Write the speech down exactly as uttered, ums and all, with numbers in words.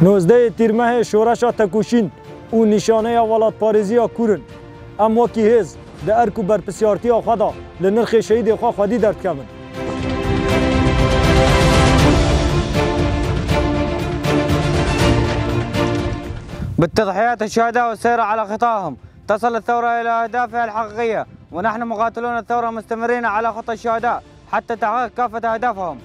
Nozdehê Tîrmehê şoreşa tekoşîn û nîşaneya welatparêziya kûr in. Em wekî hêz di erk û berpirsiyartiya xwe de li nirxê şehîdê xwe xwedî derdikevin. بالتضحيات الشهداء والسير على خطاهم تصل الثورة إلى أهدافها الحقيقية، ونحن مقاتلون الثورة مستمرين على خطى الشهداء حتى تحقق كافة أهدافهم.